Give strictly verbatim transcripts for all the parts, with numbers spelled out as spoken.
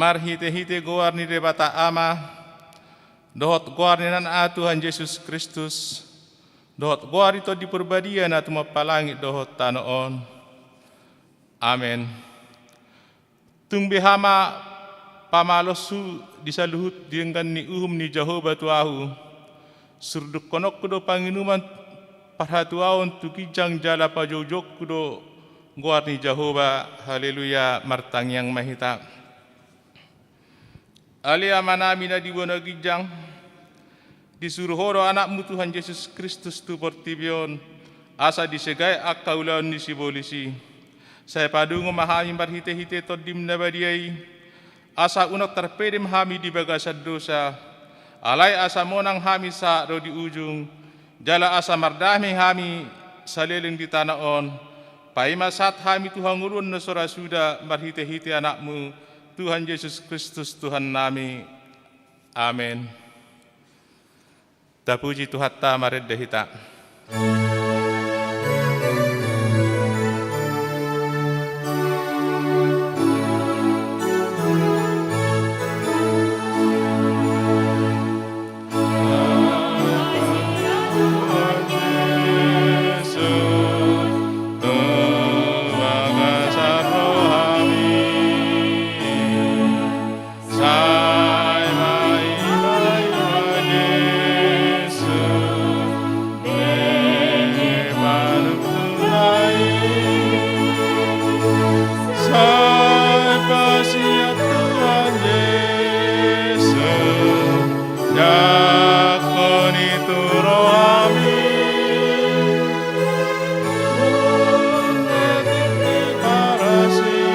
Marhite-hite goar ni Debata Ama, dohot goar ni Anakna Tuhan Jesus Kristus, dohot goar ni Tondi Parbadia na tumompa langit dohot tano on. Amen. Tung beha ma pamaloshu di saluhut denggan ni uhum ni Jahowa tu ahu, surdukkononku do panginuman parhatuaon tu ginjang jala pajoujouonku do goar ni Jahowa. Haleluya, martangiang ma hita. Ale Amanami na di banua ginjang, disuru Ho do Anakmu Tuhan Jesus Kristus tu portibi on, asa disegai angka ulaon ni sibolis i. Sai padungo ma hami marhite-hite Tondim na badia i, asa unang tarpedem hami di bagasan dosa, alai asa monang hami sahat ro di ujung, jala asa mardame hami saleleng di tano on, paima sahat hami tu hangoluan na so ra suda marhite-hite Anakmu, Tuhan Jesus Kristus Tuhannami. Amen. Tapuji Tuhanta, marende hita. Sai ma i ma i ma Jesus, lehon panungkunan i. Sai pasian Tuhan Jesus, jangkon i tu rohami. Parasian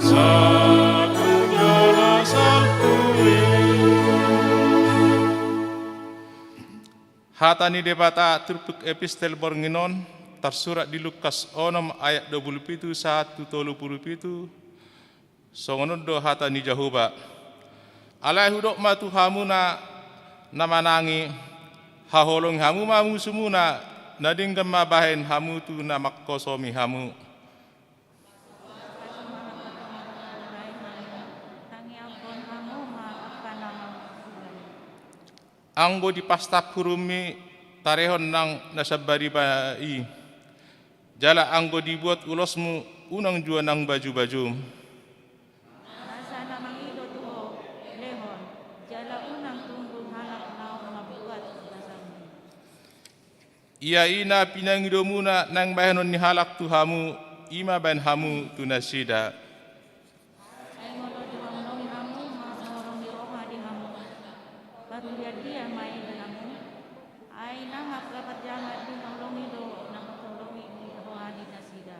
sahat tu jala sahat tu i. Hata ni Debata turpuk epistel borngin on tarsurat di Lukas onom ayat dua pulu pitu sahat tu tolu pulu pitu. Songon on do hata ni Jahowa. Alai hudok ma tu hamu na, na manang i, haholongi hamu ma musumuna, na denggan mambahen hamu tu na mangkosomi hamu. Anggo dipastap hurummi, tarehon nang na sambariba i. Jala anggo dibuat ulosmu, unang jua nang baju-bajum. Asa na mangido tu ho, lehon, jala unang tunggu halak naung mambuat basangmu. Ia i na pinangidomuna naeng bahenon ni halak tu hamu, i ma bahen hamu tu nasida. Ai molo dihaholongi hamu ma na holong ni roha di hamu, parulian dia ma i di hamu? Ai nang angka parjahat dihaholongi do na manghaholongi ni roha ni nasida.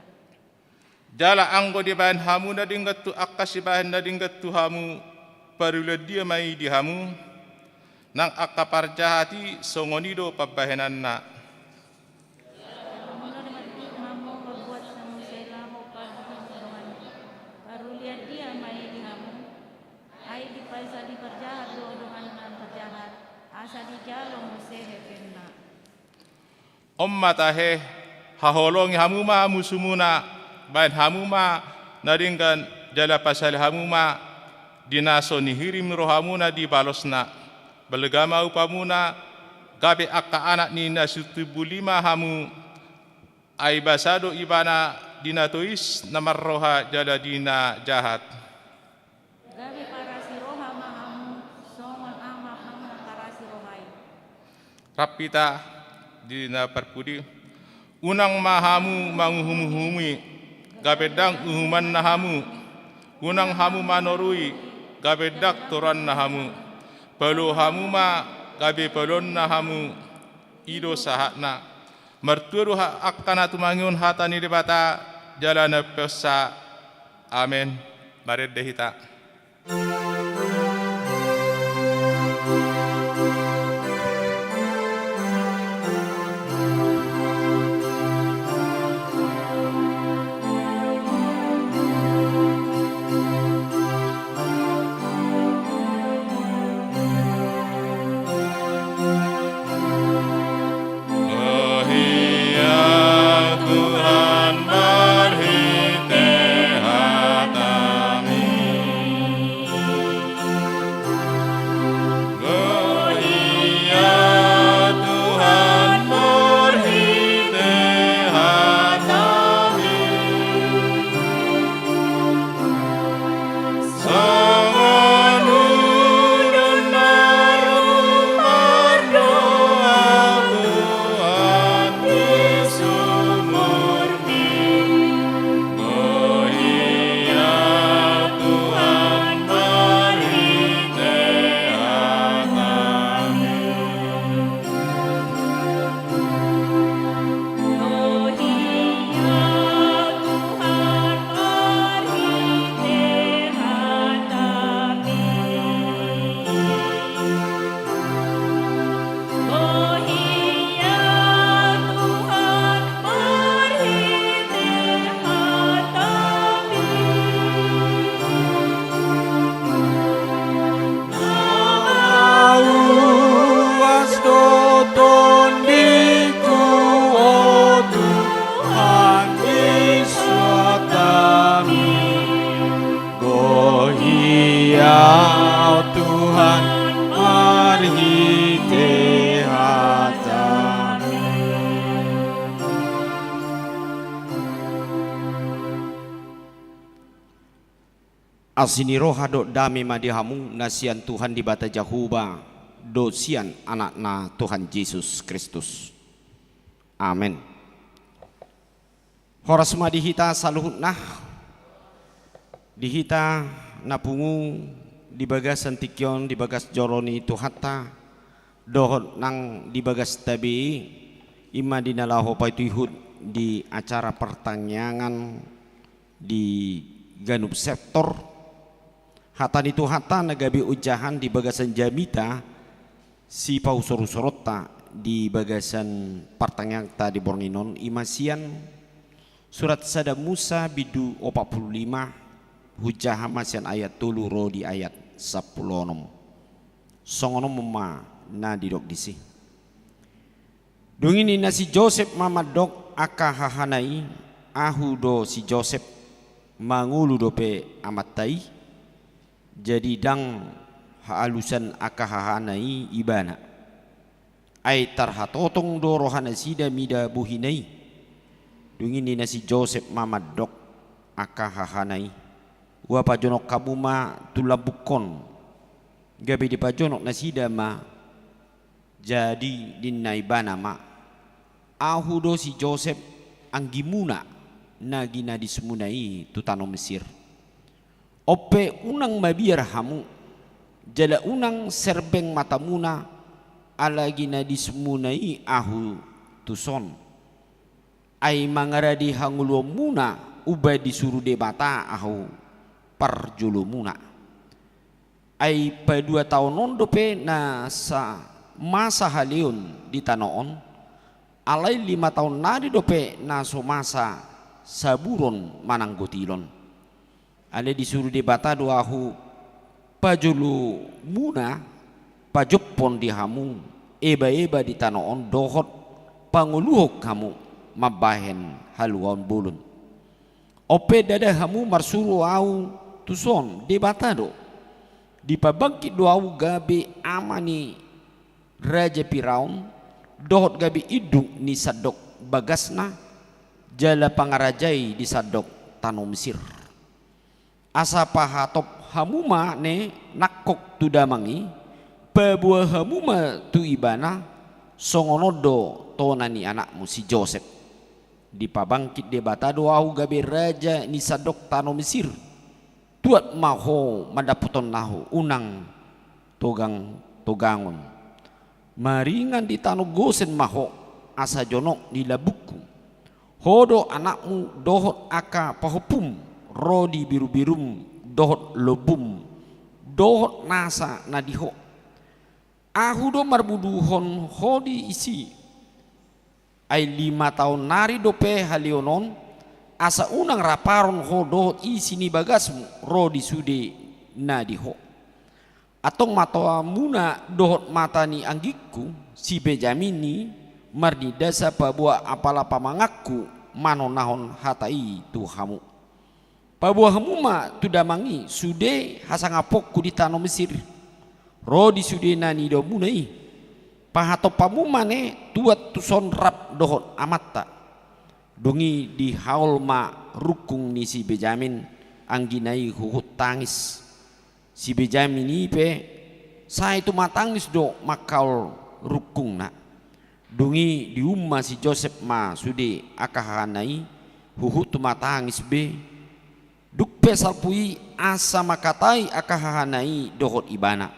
Jala anggo dibahen hamu na denggan tu angka sibahen na denggan tu hamu, parulian dia ma i di hamu? Nang angka parjahat i songon i do pambahenanna. Molo na mardiu hamu mambuat samuse laho paduhon donganmu, parulian dia ma i di hamu? Ai dipaisali parjahat do donganna parjahat, asa dijalo muse hepenna. On ma tahe, haholongi hamu ma musumuna, bahen hamu ma na denggan, jala pasali hamu ma di na so nihirim rohamuna di balosna. Balga ma upamuna, gabe angka anak ni na situmbuli ma hamu, ai basa do ibana di na tois na marroha jala di na jahat. Gabe parasi roha ma hamu, songon ama hamu na parasi roha i. Rap hita di na parpudi. Unang ma hamu manguhum-uhumi, gabe ndang uhumanna hamu. Unang hamu manorui, gabe ndang toruanna hamu. Paluo hamu ma, gabe paluonna hamu. I do sahatna. Martua do ha-, angka na tumangihon hata ni Debata, jala na umpeopsa. Amen. Marende hita. Tuhan, marhite hataMi. Asi ni roha dohot dame ma di hamu na sian Tuhan Debata Jahowa dohot sian Anakna Tuhan Jesus Kristus. Amen. Horas ma di hita saluhutna, di hita na pungu di bagasan tingki on, di bagas joro ni Tuhanta, dohot nang di bagasta be, i ma di na laho paihutihut di acara partangiangan di ganup sektor. Hata ni Tuhanta na gabe ojahan di bagasan jamita sipahusorusoronta di bagasan partangianganta di borngin on, i ma sian Surat Sada Musa bindu opat pulu lima, hujaha ma sian ayat tolu ro di ayat sampulu onom. Songon on ma na didok disi. Dung i ninna si Josep ma mandok angka hahana i, "Ahu do si Josep, mangolu dope amanta i." Jadi ndang haalusan angka hahana i ibana. Ai tarhatotong do rohanasida mida bohina i. Dung i ninna si Josep ma mandok angka hahana i, "Hupajonok hamu ma tu lambungkon." Gabe dipajonok nasida ma. Jadi ninna ibana ma, "Ahu do si Josep, anggimuna, na ginadismuna i tu tano Mesir. On pe unang mabiar hamu, jala unang serbeng matamuna, ala ginadismuna i ahu tuson. Ai mangaradi hangoluanmuna umbahen disuru Debata ahu parjolomuna. Ai paduataonon dope na sa-, masa haleon di tano on, alai lima taon nari dope na so masa saburon manang gotilon. Alai disuru Debata do ahu pajolomuna, pajoppon di hamu ebaeba di tano on dohot pangoluhon hamu mambahen haluaon bolon. On pe ndada hamu marsuru ahu tuson, Debata do. Dipabangkit do ahu gabe ama ni Raja Firaun, dohot gabe induk ni sandok bagasna, jala pangarajai di sandok tano Mesir. Asa pahatop hamu ma ne nangkok tu damang i, paboa hamu ma tu ibana, songon on do tona ni anakmu si Josep." Dipabangkit Debata do ahu gabe raja ni sandok tano Mesir. Tuat ma ho mandapothon ahu, unang togang-togangon. Maringan di tano Gosen ma ho, asa jonok ni lambungku. Ho do anakmu dohot angka pahompum, ro di birubirum dohot lombum, dohot nasa na di ho. Ahu do marbuduhon ho disi. Ai lima taon nari dope haleon on, asa unang raparon ho dohot isi ni bagasmu ro di sude na di ho. Antong matamuna dohot mata ni anggingku, si Benjamin i, marnidasa paboa apala pamanganku manonahon hata i tu hamu. Paboa hamu ma tu damang i sude hasangaponku di tano Mesir, ro di sude na nidaonmuna i. Pahatop hamu ma ne tuat tuson rap dohot amanta. Dung i dihaol ma rungkung ni si Benjamin anggina i huhut tangis. Si Benjamin i pe sae tumatangis do manghaol rungkungna. Dung i diumma si Josep ma sude angka hahana i, huhut tumatangis be. Dung pe salpu i asa mangkatai angka hahana i dohot ibana.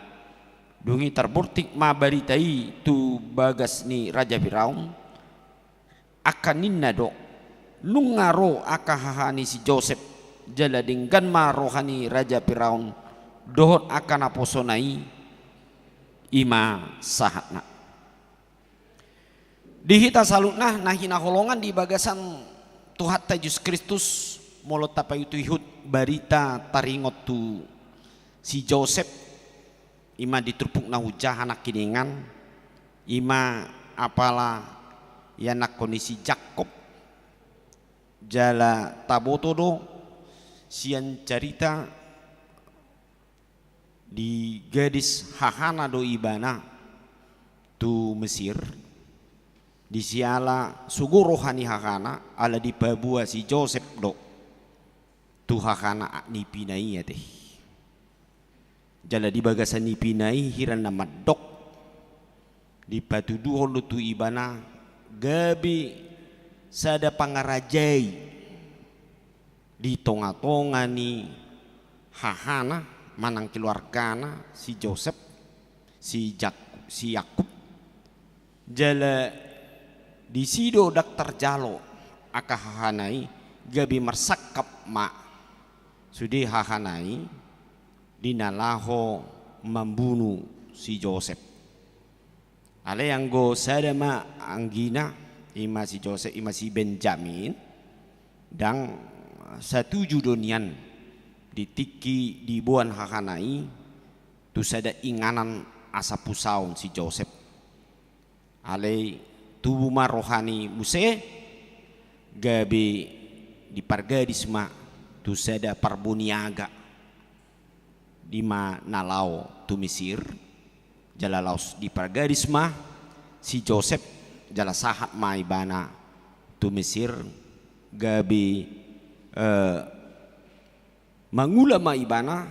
Dung i tarbortik ma barita i tu bagas ni Raja Firaun. Angka ninna do, nunga ro angka haha ni si Josep, jala denggan ma roha ni Raja Firaun dohot angka naposona i. I ma sahatna. Di hita saluhutna na hinaholongan di bagasan Tuhanta Jesus Kristus, molo tapaihutihut barita taringot tu si Josep, i ma di turpukna hujaha nangkiningan, i ma apala ianakhon ni si Jakkob. Jala taboto do sian carita, di gadis hahana do ibana tu Mesir, di siala sogo roha ni hahana, ala dipaboa si Josep do tu hahana nipina i ate. Jala di bagasan nipina i hira na mandok, dipatuduhon do tu ibana gabe sada pangarajai di tonga-tonga ni hahana manang keluargana si Josep, si Jak-, si Yakub. Jala disi do ndang tarjalo angka hahana i, gabe marsangkap ma sude hahana i di na laho mambunu si Josep. Alai anggo sada ma anggina, i ma si Josep, i ma si Benjamin, ndang satuju do nian di tingki diboan hahana i tu sada inganan asa pusaon si Josep. Alai tubu ma roha ni muse, gabe dipargadis ma tu sada parboniaga, di ma na laho tu Mesir. Jala laos dipargadis ma si Josep, jala sahat ma ibana tu Mesir, gabe, eh, mangula ma ibana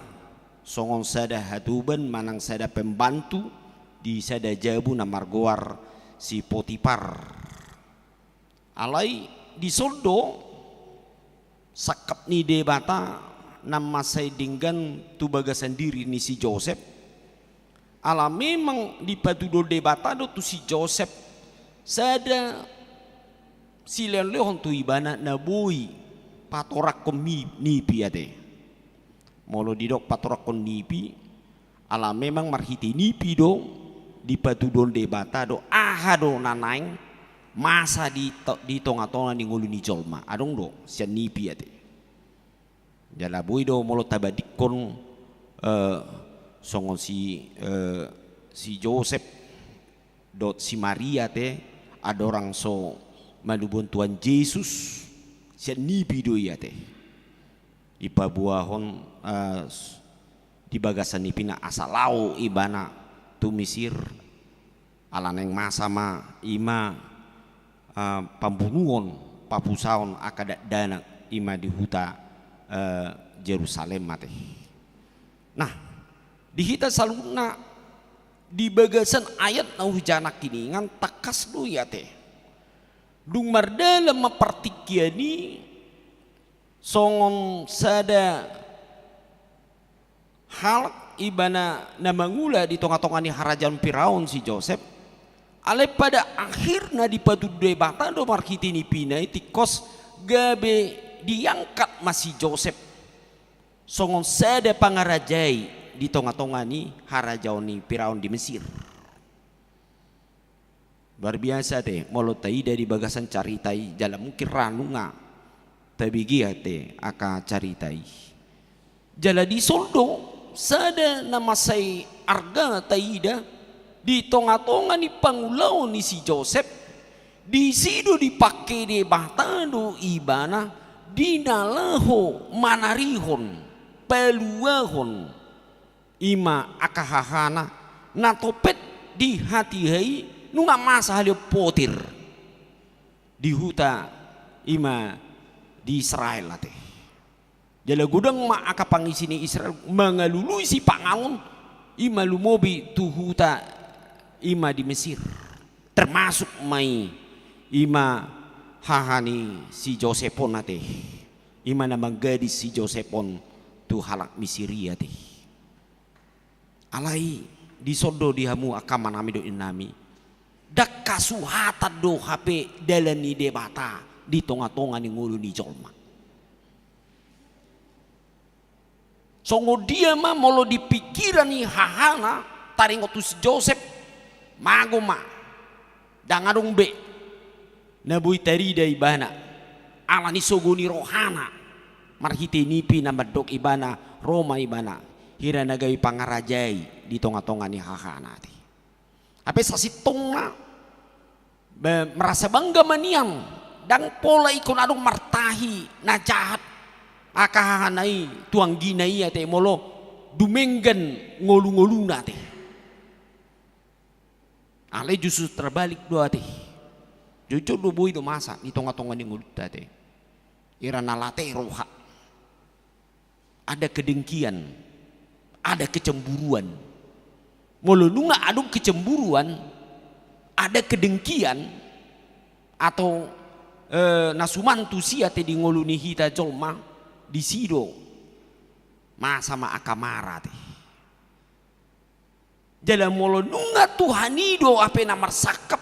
songon sada hatoban manang sada pembantu di sada jabu na margoar si Potipar. Alai dison do sangkap ni Debata na mansai denggan tu bagasan diri ni si Josep. Ala memang dipatuduhon Debata do tu si Josep sada silehon-lehon tu ibana na boi patorangkon mi-, nipi ate. Molo didok patorangkon nipi, ala memang marhite nipi do dipatuduhon Debata do aha do na naeng masa di to-, di tonga-tonga ni ngolu ni jolma. Adong do sian nipi ate. Jala boi do molo tabandingkon, eh, songon si, eh, si Josep dohot si Maria ate, andorang so manubuhon Tuhan Jesus, sian nipi do i ate. Dipaboahon, eh, s-, di bagasan nipina asa laho ibana tu Mesir, ala naeng masa ma i ma, eh, pambunuon, papusaon angka dakdanak i ma di huta, eh, Jerusalem ate. Nah, di hita saluhutna di bagasan ayat na hujaha nangkiningan tangkas do i ate. Dung mardalan ma partingkian i songon sada halak ibana na mangula di tonga-tonga ni harajaon Firaun si Josep, alai pada akhirna dipatudu Debata do marhite nipina i tingkos gabe diangkat ma si Josep songon sada pangarajai di tonga-tonga ni harajaon ni Firaun di Mesir. Luar biasa ate, molo taida di bagasan carita i, jala mungkin ra nunga tabege ate angka carita i. Jala dison do sada na mansai arga taida di tonga-tonga ni pangulaon ni si Josep, disi do dipangke Debata do ibana di na laho manarihon, paluahon, i ma angka hahana na topet di hatiha i nunga masa haleon potir di huta i ma di Israel ate. Jala godang ma angka pangisi ni Israel mangalului sipanganon i ma lumobi tu huta i ma di Mesir. Termasuk ma i, i ma haha ni si Josep on ate. I ma na manggadis si Josep on tu halak Mesir i ate. Alai dison do di hamu angka amanami dohot inanami, ndang hasuhatan do hape dalan ni Debata di tonga-tonga ni ngolu ni jolma. Songon dia ma molo di pingkiran ni hahana taringot tu si Josep, mago ma, ndang adong be na boi tarida ibana, ala ni sogo ni rohana, marhite nipi na mandok ibana, ro ma ibana, hira na gabe pangarajai di tonga-tonga ni hahana ate. Hape sasintongna, be, merasa bangga ma nian, ndang pola ingkon adong martahi na jahat angka hahana i tu anggina i ate, molo dumenggan ngolu-ngoluna ate. Alai justru terbalik do ate. Jotjot do boi do masa di tonga-tonga ni ngolunta ate. Hira na late roha. Ada kedengkian, Ada kecemburuan. Molo nunga adong kecemburuan, ada kedengkian, atau, eh, na suman tusi ate di ngolu ni hita jolma, disi do masa ma angka mara ate. Jala molo nunga Tuhan i do hape na marsangkap,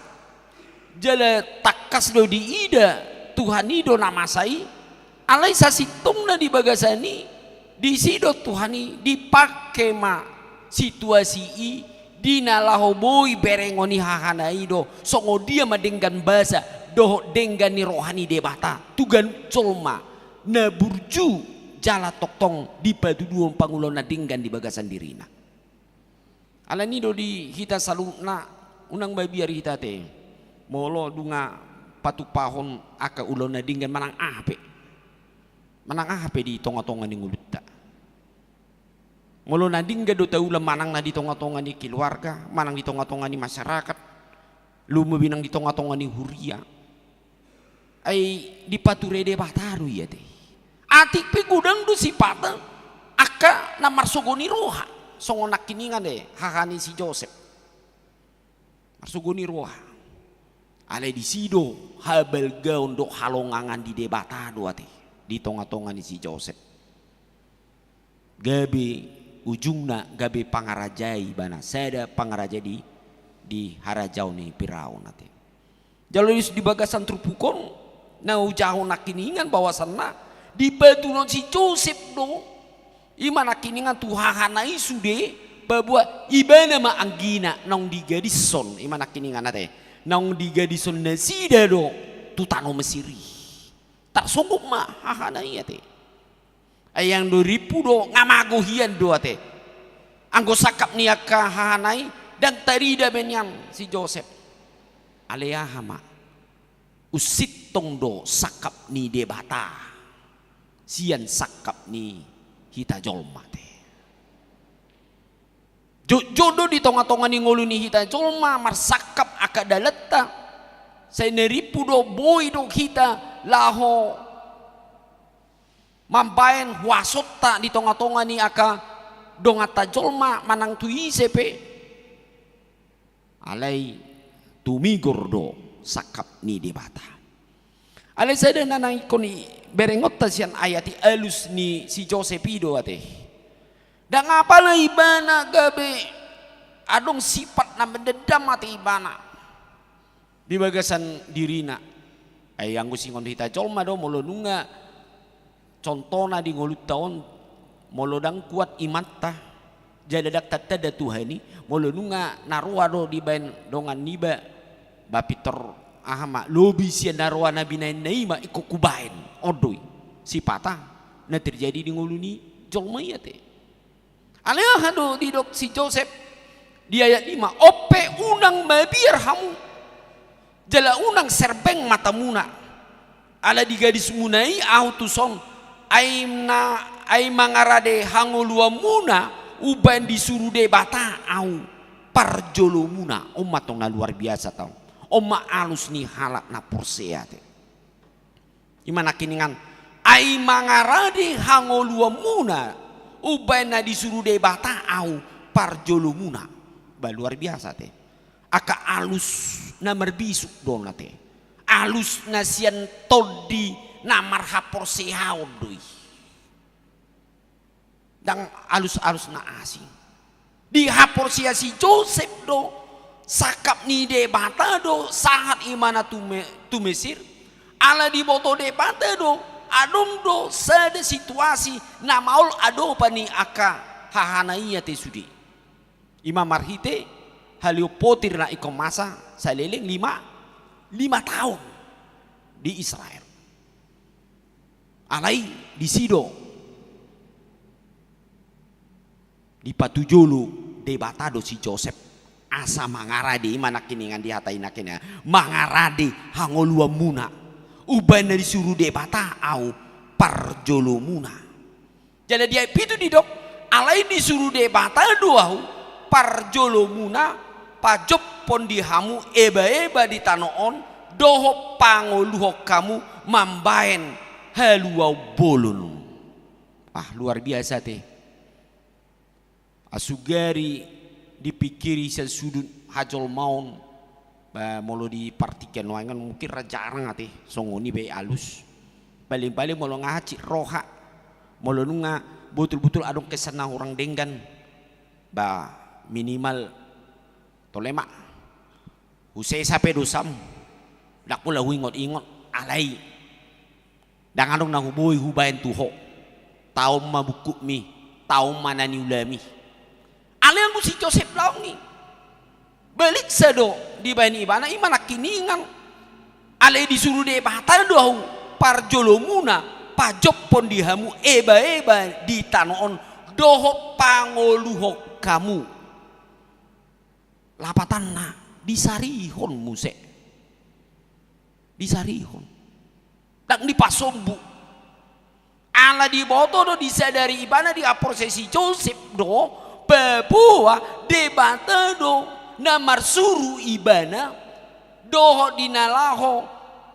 jala tangkas do diida Tuhan i do na masa i, alai sasintongna di bagasan i, disi do Tuhan i dipangke ma situasi i, di na laho boi berengon i hahana i do, songon dia ma denggan basa dohot denggan ni roha ni Debata tu ganup jolma na burju jala tongtong dipatuduhon pangulaon na denggan di bagasan dirina. Alani do di hita saluhutna, unang mabiar hita ate molo nunga patupahon angka ulaon na denggan manang aha pe. Manang aha pe di tonga-tonga ni ngolunta. Molo na denggan do taula manang na di tonga-tonga ni keluarga, manang di tonga-tonga ni masyarakat, lomo pe nang di tonga-tonga ni huria. Ai dipature Debata do i ate. Atik pe godang do sipata angka na marsogo ni roha. Songon nangkiningan ate, haha ni si Josep. Marsogo ni roha. Alai disi do habalgaon dohot halongangan ni Debata do ate di tonga-tonga ni si Josep. Gabe ujungna gabe pangaraja ibana, sada pangaraja di, di harajaon ni Firaun ate. Jala di, di bagasan turpuk on na hujahahon nangkiningan bahwasanna dipatuduhon si Josep do, i ma nangkiningan tu hahana i sude, paboa ibana ma anggina naung digadishon, i ma nangkiningan ate, naung digadishon nasida do tu tano Mesir i. Tarsonggot ma hahana i ate. Ai anggo rimpu do nga mago hian do ate. Anggo sangkap ni angka hahana i ndang tarida be nian si Josep. Alai aha ma, unsintong do sangkap ni Debata sian sangkap ni hita jolma ate. Jotjot do di tonga-tonga ni ngolu ni hita jolma marsangkap angka dalanta. Sai na rimpu do boi do hita laho mambaen huasonta di tonga-tonga ni angka donganta jolma manang tu ise pe. Alai tumigor do sangkap ni Debata. Alai sada na naeng ingkon iberengonta sian ayat i, alus ni si Josep i do ate. Ndang apala ibana gabe adong sipat na mendendam ate ibana di bagasan dirina. Ai anggo songon hita jolma do, molo nunga contohna di ngolunta on, molo ndang kuat imanta, jala ndang tatanda Tuhan i, molo nunga na roa do dibaen dongan niba, ba pintor aha ma, lobi sian na roa na binaenna i ma ingkon hubaen, on do i sipata na terjadi di ngolu ni jolma i ate. Alai aha do didok si Josep di ayat lima, on pe unang mabiar hamu, jala unang serbeng matamuna, ala digadismuna i ahu tuson, ai na, ai mangarade hangoluanmuna umbaen disuru Debata ahu parjolomuna. On ma tong na luar biasa tong. On ma alus ni halak na porsea ate. I ma nangkiningan, ai mangarade hangoluanmuna umbaen na disuru Debata ahu parjolomuna. Ba luar biasa ate. Angka alus na marbisuk do on ate. Alus na sian tondi na marhaporseaon do i. Ndang alus-alus na asing. Dihaporsea si Josep do, sangkap ni Debata do sahat ibana tu Me-, tu Mesir. Ala diboto Debata do, adong do sada situasi na maol adopan ni angka hahana i ate sude. I ma marhite haleon potir na ingkon masa saleleng lima, lima taon di Israel. Alai disi do dipatujolo Debata do si Josep asa mangarade, i ma nangkiningan di hata i nangkiningan, mangarade hangoluanmuna umbaen na disuru Debata ahu parjolomuna. Jala di ayat pitu didok, alai disuru Debata do ahu parjolomuna pajophon di hamu ebaeba di tano on dohot pangoluhon hamu mambaen haluaon bolon. Ah, luar biasa ate. Asugari dipikiri sian sudut hajolmaon, ba, molo di partingkian nuaeng on mungkin ra jarang ate songon i be alus. Paling-paling molo nga hansit roha, molo nunga botul-botul adong kesan na hurang denggan, ba, minimal tole ma. Husesa pe dosam, ndang pola huingot-ingot, alai ndang adong na huboi hubaen tu ho. Taon ma bungkukmi, taon ma na niulami. Alai anggo si Josep laon i, baliksa do dibaen ibana, i ma nangkiningan. Alai disuru Debata do ahu parjolomuna pajophon di hamu eba-eba di tano on dohot pangoluhon hamu. Lapatanna, disarihon muse. Disarihon. Ndang dipasombu. Ala diboto do, disadari ibana, dihaporseai si Josep do, paboa Debata do na marsuru ibana dohot di na laho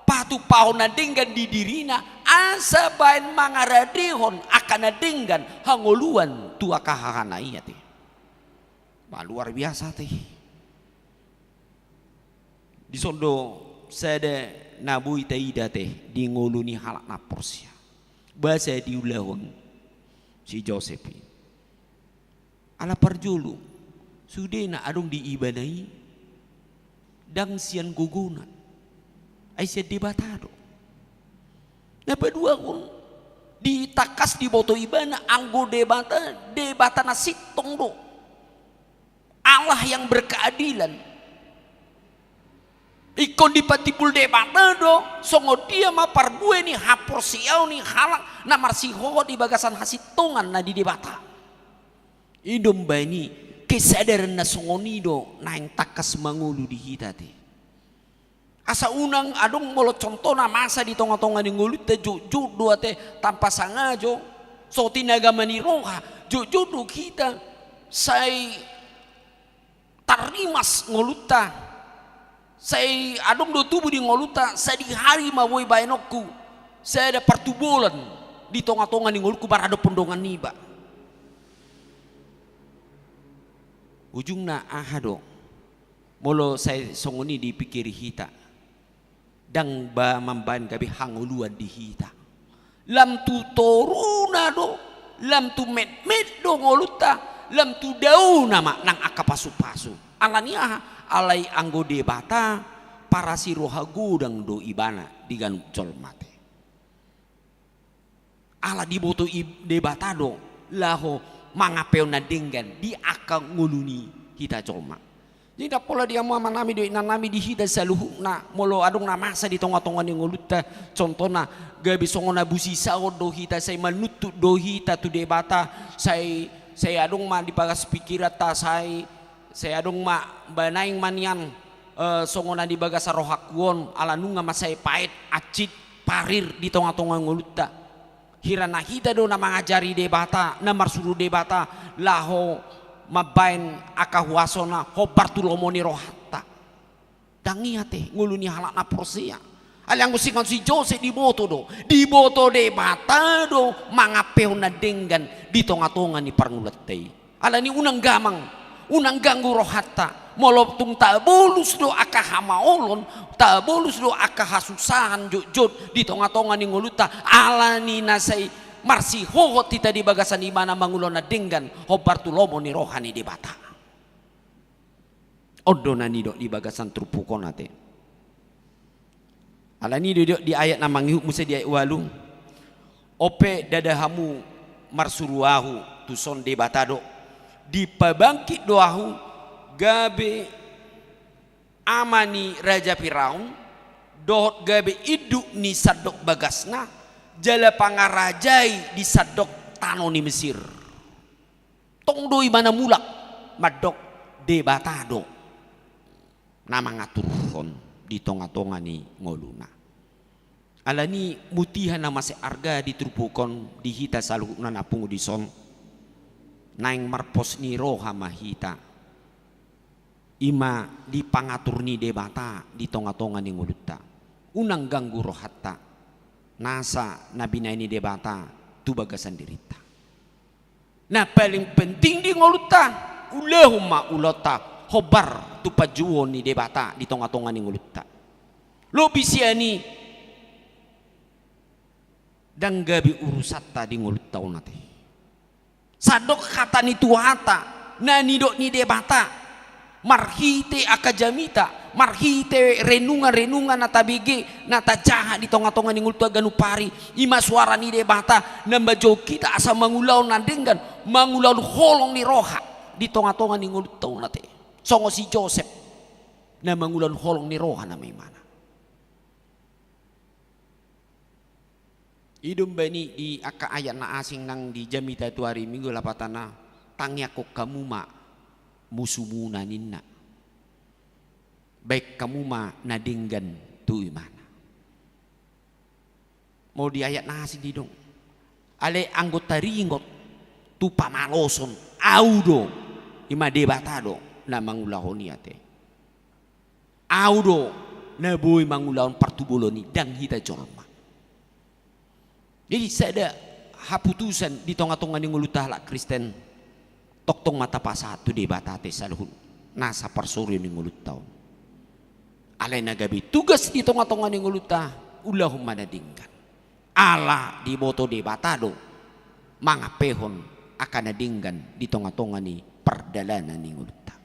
patupahon na denggan di dirina, asa baen mangaradehon angka na denggan hangoluan tu angka hahana i ate. Ba, luar biasa ate. Dison do sada na boi taida ate di ngolu ni halak na porsea. Boasa diulahon si Josep i? Ala parjolo, sude na adong di ibana i ndang sian gogona, ai sian Debata do. Na paduahon, ditangkas diboto ibana anggo Debata, Debata na sintong do. Allah yang berkeadilan. Ingkon dipatimbul Debata do songon dia ma parbue ni haporseaon ni halak na marsihohot di bagasan hasintongan na di Debata. I do umbaen i, kesadaran na songon i do naeng tangkas mangolu di hita ate. Asa unang adong molo contohna masa di tonga-tonga ni ngolunta, jotjot do ate tanpa sangajo, so tinagama ni roha, jotjot do hita sai tarrimas ngolunta, sai adong do tubu di ngolunta, sadihari ma boi baenonku sada partubolan di tonga-tonga ni ngolungku maradophon dongan niba. Ujungna aha do? Molo sai songon i dipikiri hita, ndang ba mambaen gabe hangoluan di hita. Lam tu toruna do, lam tu metmet do ngolunta, lam tu daona ma nang angka pasupasu. Ala ni aha? Alai anggo Debata parasi roha godang do ibana di ganup jolma ate. Ala diboto i Debata do laho mangampehon na denggan di angka ngolu ni hita jolma. Jadi ndang pola di hamu amanami dohot inanami, di hita saluhutna, molo adong na masa di tonga-tonga ni ngolunta, contohna gabe songon na busisaon do hita, sai manuntut do hita tu Debata, sai, sai adong ma di bagas pikiranta, sai, sai adong ma ba naeng ma nian, eh, songon na di bagasan rohangku on, ala nunga ma sai paet, hansit, parir di tonga-tonga ngolunta. Hira na hita do na mangajari Debata, na marsuru Debata laho mambaen angka huasona hombar tu lomo ni rohanta. Ndang i ate ngolu ni halak na porsea. Alai anggo songon si Josep diboto do, diboto Debata do mangampehon na denggan di tonga-tonga ni parngoluanta i. Ala ni unang gamang, unang ganggu rohanta. Molo tung tabolus do angka hamaolon, tabolus do angka hasusahan jotjot di tonga-tonga ni ngolunta, ala ni na sai marsihohot hita di bagasan ibana mangulahon na denggan hombar tu lomo ni roha ni Debata. On do na nidok di bagasan turpuk on ate. Ala ni i do didok di ayat na mangihut muse di ayat ualu. On pe ndada hamu marsuru ahu, tuson Debata do. Dipabangkit do ahu gabe ama ni raja Firaun, dohot gabe induk ni sandok bagasna, jala pangarajai di sandok tano ni Mesir. Tong do ibana mulak mandok Debata do na mangaturhon di tonga-tonga ni ngoluna. Ala ni i mutiha na mase arga di turpuk on di hita saluhutna na pungu dison, naeng marpos ni roha ma hita. I ma di pangatur ni Debata di tonga-tonga ni ngolunta. Unang ganggu rohanta nasa na binaen ni Debata tu bagasan dirinta. Na paling penting di ngolunta, ulahon ma ulaonta hombar tu panjouon ni Debata di tonga-tonga ni ngolunta. Lobi sian i, ndang gabe urusanta di ngolunta on ate. Sandok hata ni Tuhanta, na nidok ni Debata, marhite angka jamita, marhite renungan-renungan na tabege, na tajaha di tonga-tonga ni ngolunta ganup ari, i ma suara ni Debata, na manjou hita asa mangulahon na denggan, mangulahon holong ni roha, di tonga-tonga ni ngolunta on ate. Songon si Josep, na mangulahon holong ni roha nama imana. I do umbahen i di angka ayat na asing nang di jamita tu ari Minggu lapatanna, tangiangkon hamu ma musumuna ninna. Baen hamu ma na denggan tu imana. Molo di ayat na asing didok. Alai anggo taringot tu pamaloson, au do, i ma Debata do, na mangulahon i ate. Au do na boi mangulahon partubolon i, ndang hita jolma. Jadi sada haputusan di tonga-tonga ni ngolunta halak Kristen, tongtong ma tapasahat tu Debata ate saluhut nasa parsorion ni ngolunta on. Alai na gabe tugas di tonga-tonga ni ngolunta, ulahon ma na denggan. Ala diboto Debata do mangampehon angka na denggan di tonga-tonga ni pardalanan ni ngolunta.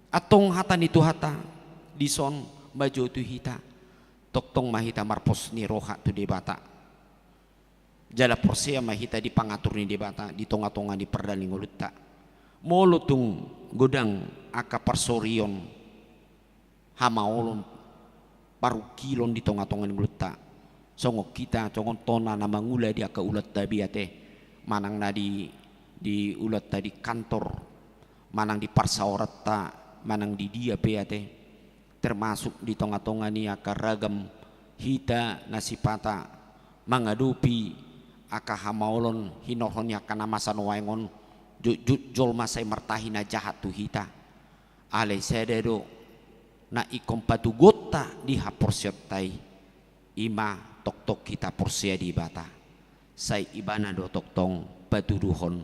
Antong hata ni Tuhanta dison manjou tu hita, tongtong ma hita marpos ni roha tu Debata. Jala porsea ma hita di pangatur ni Debata di tonga-tonga ni pardalanan ni ngolunta. Molo tung godang angka parsorion, hamaolon, parungkilon di tonga-tonga ni ngolunta. Songon hita, songon tona na mangula di angka ulaonta be ate, manang na di, di ulaonta di kantor, manang di parsaoranta, manang di dia pe ate, termasuk di tonga-tonga ni angka ragam hita na sipata mangadopi angka hamaolon hinorhon ni angka na masa nuaeng on, jotjot jolma sai martahi na jahat tu hita. Alai sada do na ingkon patuduhonta di haporseaonta i, i ma tongtong hita porsea di Debata. Sai Ibana do tongtong patuduhon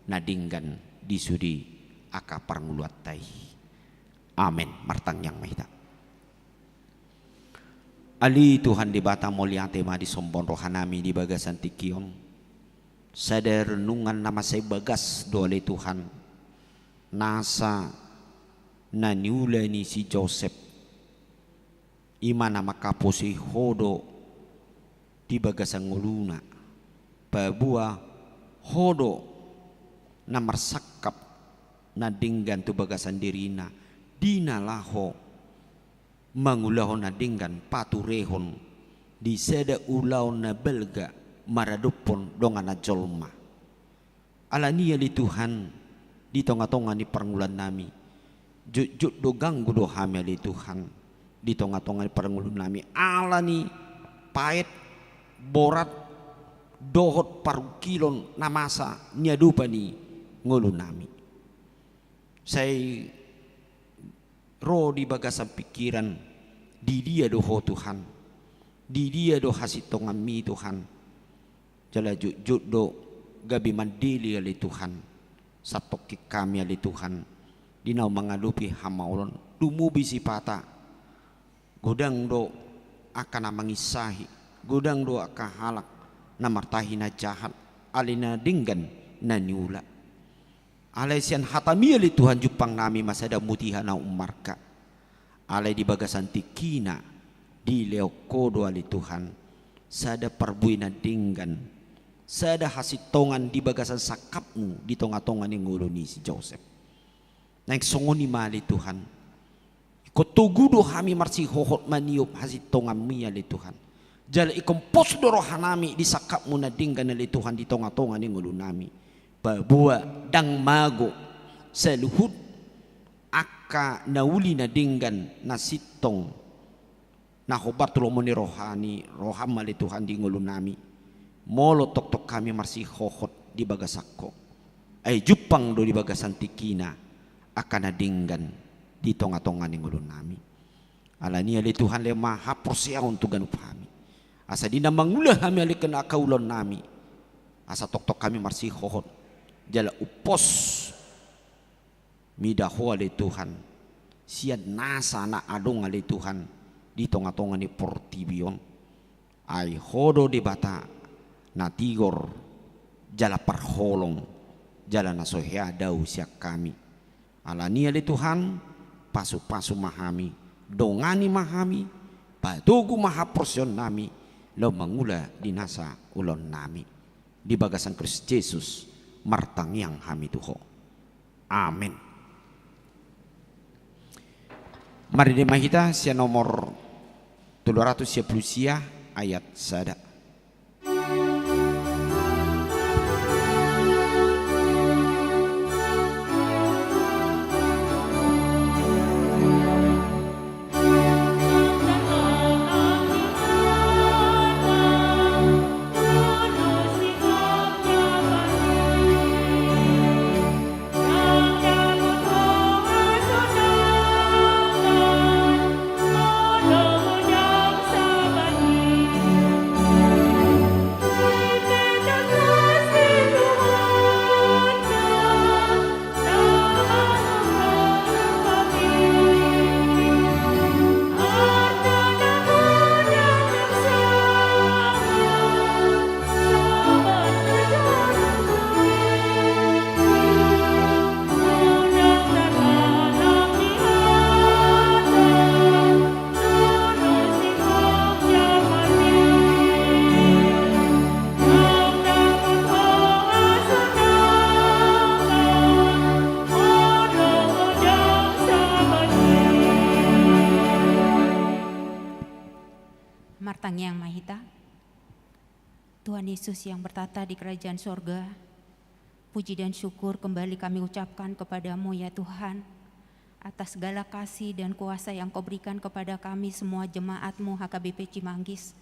na denggan di sude angka parngoluonta i. Amen. Martangiang ma hita. Ale Tuhan Debata, mauliate ma disombahon rohanami di bagasan tingki on. Sada renungan na mansai bagas do ale Tuhan, nasa na niula ni si Josep, i ma na mangkaposi Ho do di bagasan ngoluna, paboa Ho do na marsangkap na denggan tu bagasan dirina, di na laho mangulahon na denggan paturehon di sada ulaon na balga maradophon dongan na jolma. Alani i ale Tuhan, di tonga-tonga ni parngoluonnami, jotjot do ganggu do hami ale Tuhan, di tonga-tonga ni parngoluonnami, alani paet, borat, dohot parungkilon na masa niadopan ni ngolunami. Sai ro di bagasan pingkiran, di dia do Ho Tuhan, di dia do hasintonganmi Tuhan. Jala jotjot do gabe mandele ale Tuhan, satongkin hami ale Tuhan, di na mangadopi hamaolon, lumobi sipata. Godang do angka na manginsahi, godang do angka halak na martahi na jahat, ale na denggan na niula. Alai sian hatami ale Tuhan jumpang nami ma sada mutiha na ummarga. Alai di bagasan tingkina dilehon Ho do ale Tuhan sada parbue na denggan, sada hasintongan di bagasan sangkapmu di tonga-tonga ni ngolu ni si Josep. Naeng songon i ma ale Tuhan. Ingkon togu do hami marsihohot maniop hasintonganmi ale Tuhan. Jala ingkon pos do rohanami di sangkapmu na denggan ale Tuhan di tonga-tonga ni ngolunami. Paboa ndang mago saluhut angka na uli na denggan na sintong na hombar tu lomo ni roha ni roham ale Tuhan di ngolunami. Molo tongtong hami marsihohot di bagasan Ho, ai jumpang do di bagasan tingkina angka na denggan di tonga-tonga ni ngolunami. Alani i ale Tuhan, lehon ma haporseaon tu ganup hami, asa di na mangula hami ale Tuhan angka ulaonnami, asa tongtong hami marsihohot jala umpos mida Ho ale Tuhan, sian nasa na adong ale Tuhan, di tonga-tonga ni portibi on. Ai Ho do Debata, na tigor, jala parholong, jala na so hea dao sian hami. Alani i ale Tuhan, pasu-pasu ma hami, dongani ma hami, patogu ma haporseaon nami, laho mangula di nasa ulaon nami. Di bagasan Kristus Jesus, martangiang hami tu Ho. Amen. Marende ma hita sian nomor tolu ratus sia pulu sia ayat sada. Martangiang ma hita. Tuhan Yesus yang bertata di kerajaan sorga, puji dan syukur kembali kami ucapkan kepada-Mu, ya Tuhan, atas segala kasih dan kuasa yang Kau berikan kepada kami semua jemaat-Mu H K B P Cimanggis.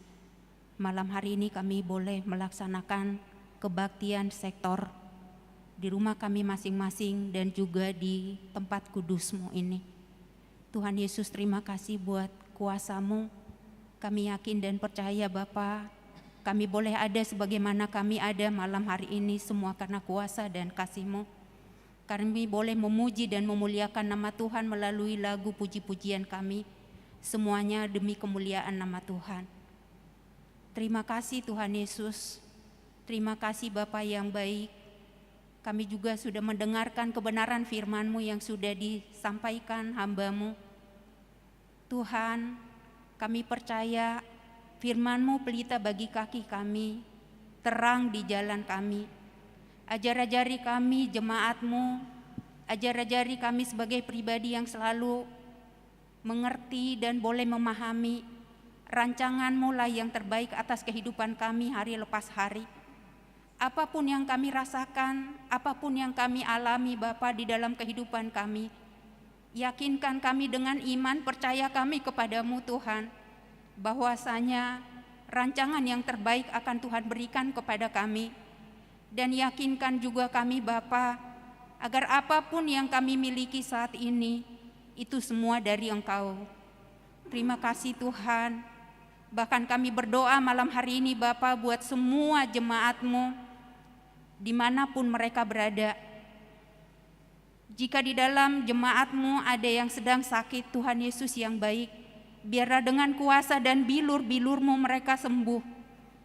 Malam hari ini kami boleh melaksanakan kebaktian sektor di rumah kami masing-masing dan juga di tempat kudus-Mu ini. Tuhan Yesus, terima kasih buat kuasa-Mu. Kami yakin dan percaya, Bapa, kami boleh ada sebagaimana kami ada malam hari ini, semua karena kuasa dan kasih-Mu. Kami boleh memuji dan memuliakan nama Tuhan melalui lagu puji-pujian kami. Semuanya demi kemuliaan nama Tuhan. Terima kasih, Tuhan Yesus. Terima kasih, Bapa yang baik. Kami juga sudah mendengarkan kebenaran firman-Mu yang sudah disampaikan hamba-Mu. Tuhan, kami percaya firman-Mu pelita bagi kaki kami, terang di jalan kami. Ajar-ajari kami, jemaat-Mu, ajar-ajari kami sebagai pribadi yang selalu mengerti dan boleh memahami rancangan-Mu lah yang terbaik atas kehidupan kami hari lepas hari. Apapun yang kami rasakan, apapun yang kami alami, Bapa, di dalam kehidupan kami, yakinkan kami dengan iman percaya kami kepada-Mu, Tuhan, bahwasanya rancangan yang terbaik akan Tuhan berikan kepada kami. Dan yakinkan juga kami, Bapa, agar apapun yang kami miliki saat ini, itu semua dari Engkau. Terima kasih, Tuhan. Bahkan kami berdoa malam hari ini, Bapa, buat semua jemaat-Mu, dimanapun mereka berada. Jika di dalam jemaat-Mu ada yang sedang sakit, Tuhan Yesus yang baik, biarlah dengan kuasa dan bilur-bilur-Mu mereka sembuh.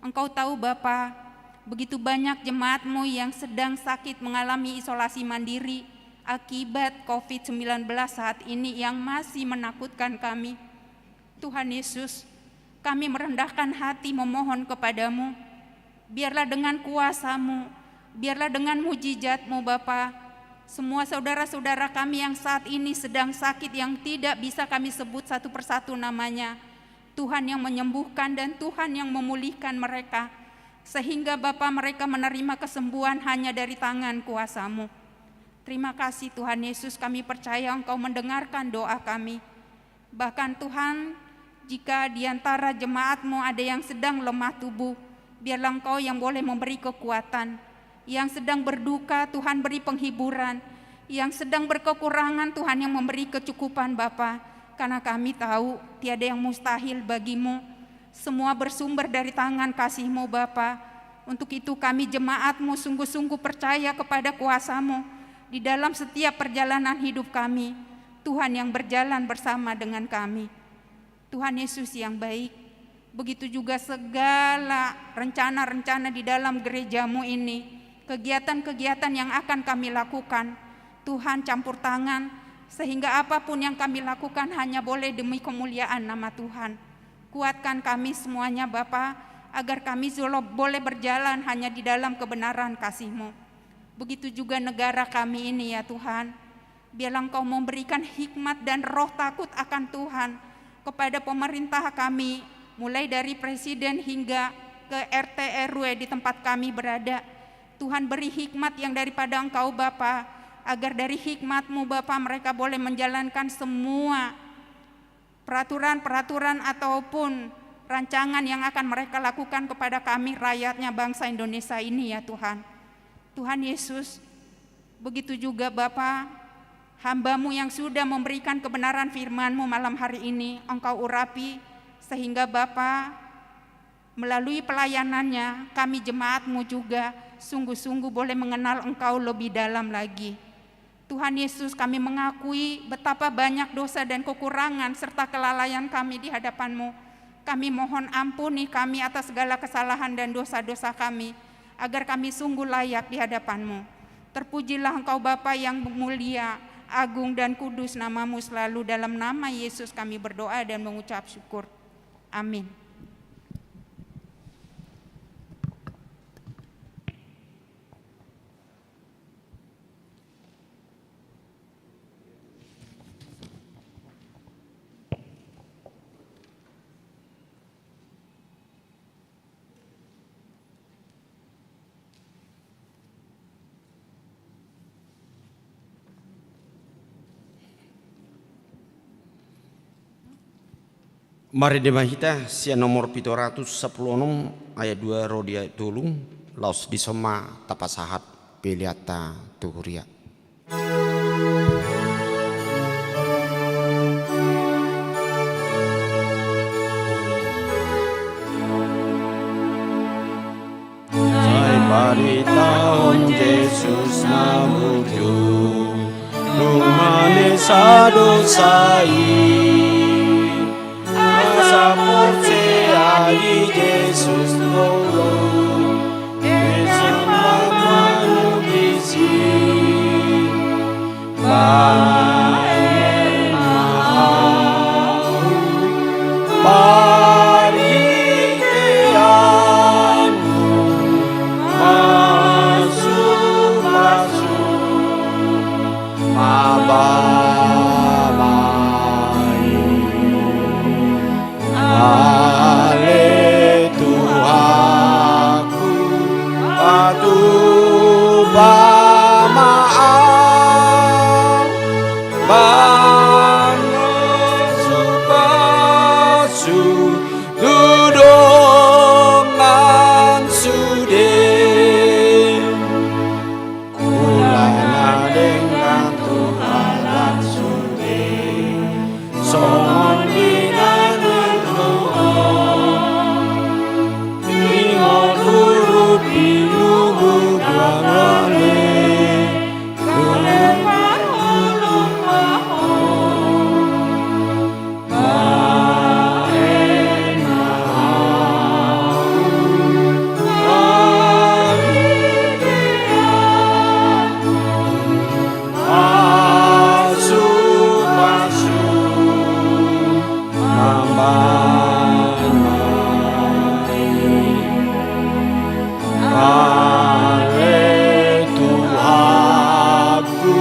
Engkau tahu, Bapa, begitu banyak jemaat-Mu yang sedang sakit mengalami isolasi mandiri akibat covid sembilan belas saat ini yang masih menakutkan kami. Tuhan Yesus, kami merendahkan hati memohon kepada-Mu. Biarlah dengan kuasa-Mu, biarlah dengan mujizat-Mu, Bapa, semua saudara-saudara kami yang saat ini sedang sakit, yang tidak bisa kami sebut satu persatu namanya, Tuhan yang menyembuhkan dan Tuhan yang memulihkan mereka, sehingga, Bapa, mereka menerima kesembuhan hanya dari tangan kuasa-Mu. Terima kasih, Tuhan Yesus, kami percaya Engkau mendengarkan doa kami. Bahkan, Tuhan, jika di antara jemaat-Mu ada yang sedang lemah tubuh, biarlah Engkau yang boleh memberi kekuatan. Yang sedang berduka, Tuhan, beri penghiburan. Yang sedang berkekurangan, Tuhan, yang memberi kecukupan, Bapa. Karena kami tahu tiada yang mustahil bagi-Mu. Semua bersumber dari tangan kasih-Mu, Bapa. Untuk itu kami jemaat-Mu sungguh-sungguh percaya kepada kuasa-Mu di dalam setiap perjalanan hidup kami. Tuhan yang berjalan bersama dengan kami. Tuhan Yesus yang baik, begitu juga segala rencana-rencana di dalam gereja-Mu ini, kegiatan-kegiatan yang akan kami lakukan, Tuhan campur tangan, sehingga apapun yang kami lakukan hanya boleh demi kemuliaan nama Tuhan. Kuatkan kami semuanya, Bapa, agar kami solo-, boleh berjalan hanya di dalam kebenaran kasih-Mu. Begitu juga negara kami ini, ya Tuhan. Biarlah Engkau memberikan hikmat dan roh takut akan Tuhan kepada pemerintah kami, mulai dari presiden hingga ke R T R W di tempat kami berada. Tuhan, beri hikmat yang daripada Engkau, Bapa, agar dari hikmat-Mu, Bapa, mereka boleh menjalankan semua peraturan-peraturan ataupun rancangan yang akan mereka lakukan kepada kami, rakyatnya bangsa Indonesia ini, ya Tuhan. Tuhan Yesus, begitu juga Bapa, hamba-Mu yang sudah memberikan kebenaran firman-Mu malam hari ini, Engkau urapi, sehingga Bapa, melalui pelayanannya, kami jemaat-Mu juga sungguh-sungguh boleh mengenal Engkau lebih dalam lagi. Tuhan Yesus, kami mengakui betapa banyak dosa dan kekurangan serta kelalaian kami di hadapan-Mu. Kami mohon, ampuni kami atas segala kesalahan dan dosa-dosa kami, agar kami sungguh layak di hadapan-Mu. Terpujilah Engkau, Bapa yang mulia, agung, dan kudus nama-Mu selalu. Dalam nama Yesus kami berdoa dan mengucap syukur. Amin. Marende ma hita sian nomor pitu ratus sampulu onom, ayat dua ro di ayat tolu, laos dison ma tapasahat peleanta tu huria. Sai paritahon Jesus na burju, nunga mate sadonsa i. Asa porsea di Jesus tolu, bisa ma manang disi. Baen ma ahu parhitean pasu-pasu. Mambahen ale Tuhanku, patupa ma ahu, baen pasu-pasu tu dongan sude. Ulana dengan tu halak sude, songon dinangan Tuhan. Ingot urupi luhut angale, kelemah holong ma ho. Ale Tuhanku,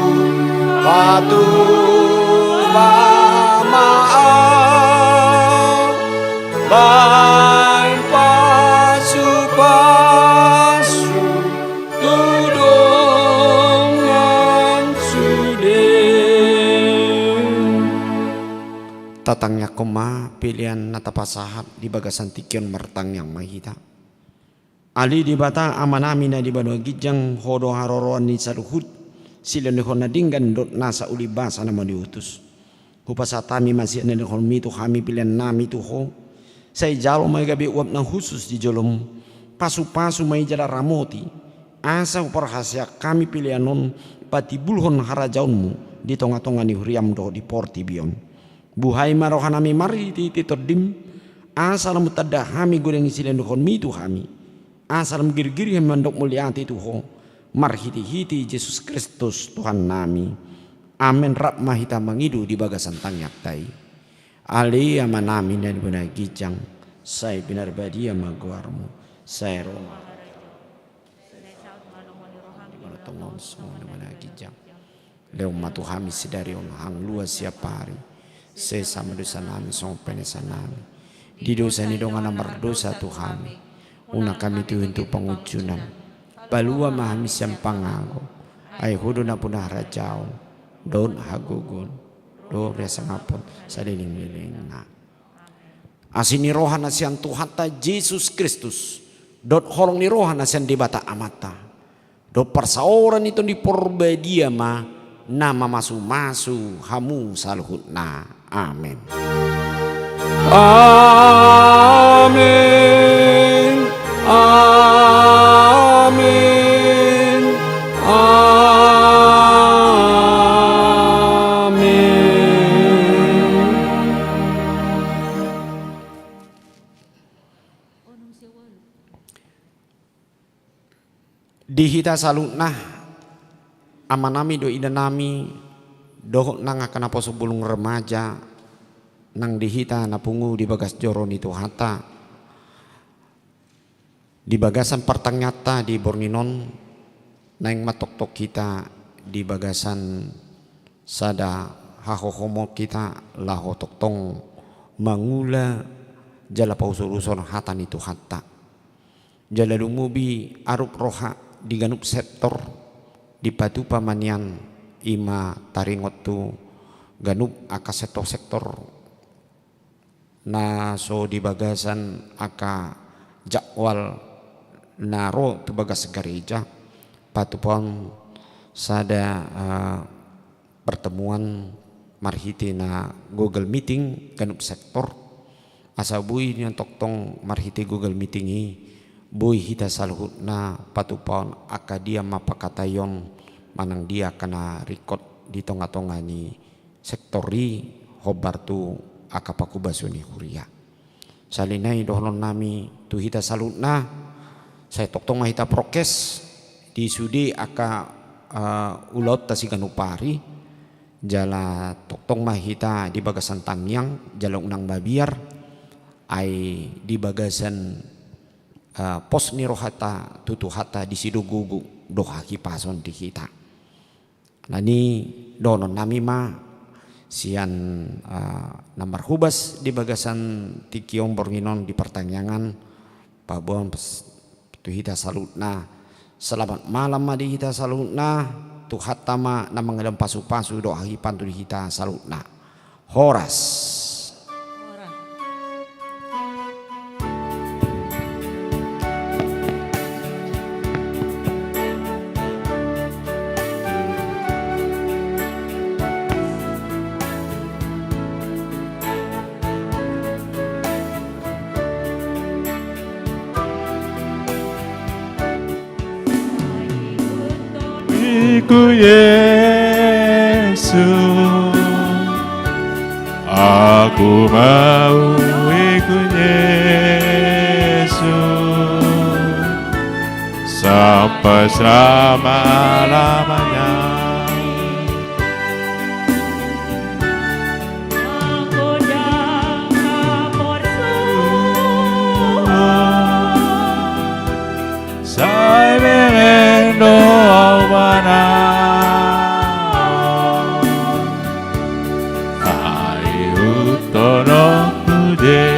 patupa ma ahu, baen pasu-pasu tu dongan sude. Tatangiangkon ma pelean na tapasahat. Di bagasan tingki on martangiang ma hita. Ale Debata Amanami na di banua ginjang, Ho do haroroan ni saluhut, silehonlehon na denggan dohot nasa ulimbasa na mauliutus. Hupasahat hami ma sian na nilehonmi tu hami peleannami tu Ho. Sai jalo ma i gabe uap na hushus di joloM. Pasupasu ma i jala ramoti, asa huparhaseang hami pelean on patimbulhon harajaonmu di tongatonga ni huriam dohot di portibi on. Buhai ma rohanami marhitehite Tondim, asa lam tanda hami godang ni silehonon ni tu hami, asa lam girgir hami mandok mauliate tu Ho, marhitehite Jesus Kristus Tuhannami. Amen. Rap ma hita mangido di bagasan tangiangta i. Ale Amanami na di banua ginjang, sai pinarbadia ma goarmu, sai ro ma tongon songon na di banua ginjang. Lehon ma tu hami sadari on hangoluan siapari. Sesa ma dosanami songon panesanami di dosa ni dongan na mardosa tu hami. Unang hami tubu tu pangunjunan. Palua ma hami sian pangago. Ai Ho do nampuna harajaon dohot hagogoon dohot hasangapon saleleng ni lelengna. Asi ni roha na sian Tuhanta Jesus Kristus, dohot holong ni roha na sian Debata Amanta, dohot parsaoran ni Tondi Porbadia ma na mamasumasu hamu saluhutna. Amen. Amen. Amen. Amen. Di hita saluhutna, amanami dohot inanami, dohot nang angka naposo bulung remaja, nang di hita na pungu di bagas joro ni Tuhanta, di bagasan partangianganta di borngin on, naeng ma tongtong hita di bagasan sada hahohomon hita laho tongtong mangula jala pausuruson hata ni Tuhanta. Jala lumobi arup roha di ganup sektor, dipatupa ma nian, i ma taringot tu ganup angka sektor-sektor na so di bagasan angka jadwal na ro tu bagas gareja, patupaon sada, eh, pertemuan marhite na Google Meeting ganup sektor, asa boi nian tongtong marhite Google Meeting i, boi hita saluhutna patupaon angka dia ma pangkataion manang dia angka na ringkot di tongatonga ni sektor i, hombar tu angka panghobason ni huria. Sahali nai dohononnami tu hita saluhutna, sai tongtong ma hita prokes di sude angka, eh, ulaonta siganup ari, jala tongtong ma hita di bagasan tangiang, jala unang mabiar, ai di bagasan, eh, pos ni rohanta tu Tuhanta disi do gogo dohot hahipason di hita. Nani dohononnami ma sian, eh, na marhobas di bagasan tingki on borngin on di partangiangan, paboa pes-, tu hita saluhutna. Selamat malam ma di hita saluhutna, Tuhanta ma na mangalehon pasupasu dohot hahipason tu hita saluhutna. Horas. Iku Yesus, aku mau ikut Yesus sampai selama-lamanya. Sai bereng do au manang, ai ihuthon ho tu Jesus.